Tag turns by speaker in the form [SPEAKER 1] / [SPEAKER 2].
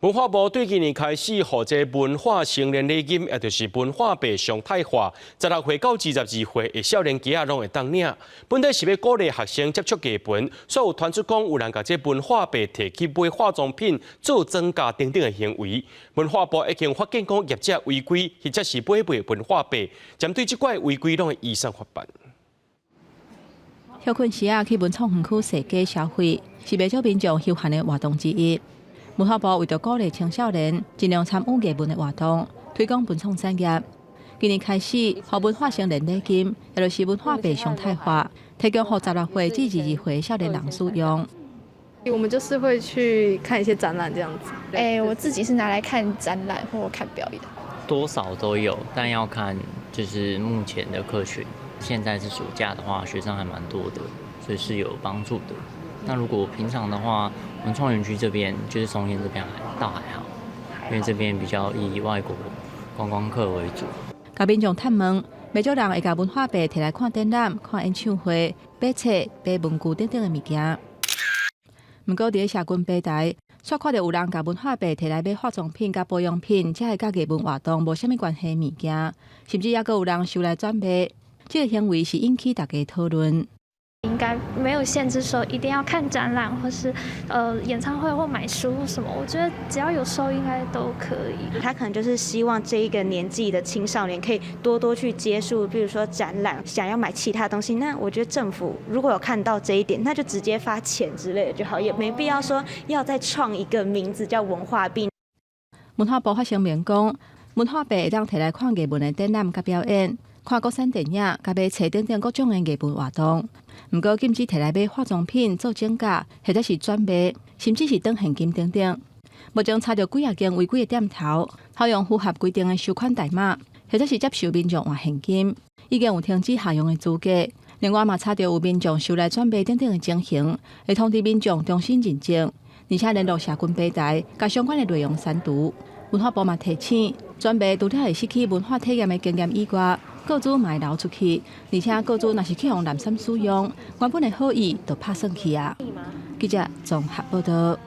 [SPEAKER 1] 文化部對今年開始，予這文化成年禮金，也就是文化幣常態化，16歲到22歲的少年囡仔攏會當領。本底是欲鼓勵學生接觸藝文，煞有傳出講有人共這文化幣提去買化妝品、做妝甲等等的行為。文化部已經發現講業者違規，或者是買賣文化幣，針對這款違規攏會依法罰辦。
[SPEAKER 2] 歇睏時仔去文創園區踅街消費，是袂少民眾休閒的活動之一。文化部為著鼓勵青少年盡量參與藝文的活動，推廣文創產業。今年開始，予文化成年禮金，也就是文化幣常態化，提供予16歲至22歲少年人使用。
[SPEAKER 3] 我們就是會去看一些展覽，這樣子。
[SPEAKER 4] 欸，我自己是拿來看展覽或看表演。
[SPEAKER 5] 多少都有，但要看就是目前的客群。現在是暑假的話，學生還蠻多的，所以是有幫助的。那如果平常的話，文創園區這邊就是松菸這邊還倒還好，因為這邊比較以外國觀光客為主。
[SPEAKER 2] 共民眾探問，袂少人會共文化幣提來看展覽、看演唱會、買冊、買文具等等的物件。毋過佇咧社群平台，煞看著有人共文化幣提來買化妝品佮保養品，這个佮藝文活動無啥物關係的物件，甚至猶閣有人收來轉賣。這个行為是引起大家討論。
[SPEAKER 6] 應該沒有限制說一定要看展覽，或是演唱會或買書或什麼。我覺得只要有收，應該都可以。
[SPEAKER 7] 他可能就是希望這一個年紀的青少年可以多多去接觸，比如說展覽，想要買其他東西。那我覺得政府如果有看到這一點，那就直接發錢之類的就好，也沒必要說要再創一個名字叫文化幣。
[SPEAKER 2] 文化部發聲明講，文化幣會當提來看藝文的展覽佮表演，看國產電影、佮買冊等等各種的藝文活動。毋過禁止提來買化妝品、做妝甲，或者是轉賣，甚至是轉現金等等。目前查著幾仔間違規的店頭，採用符合規定的收款代碼，或者是接受民眾換現金，已經有停止合用的資格。另外嘛，查著有民眾收來轉賣等等的情形，會通知民眾重新認證，而且聯絡社群平台，共相關的內容刪除。文化部嘛提醒，轉賣除了會失去文化體驗的經驗以外，個資嘛會流出去，而且個資若是去予濫訕使用，原本的好意就拍算去矣。記者綜合報導。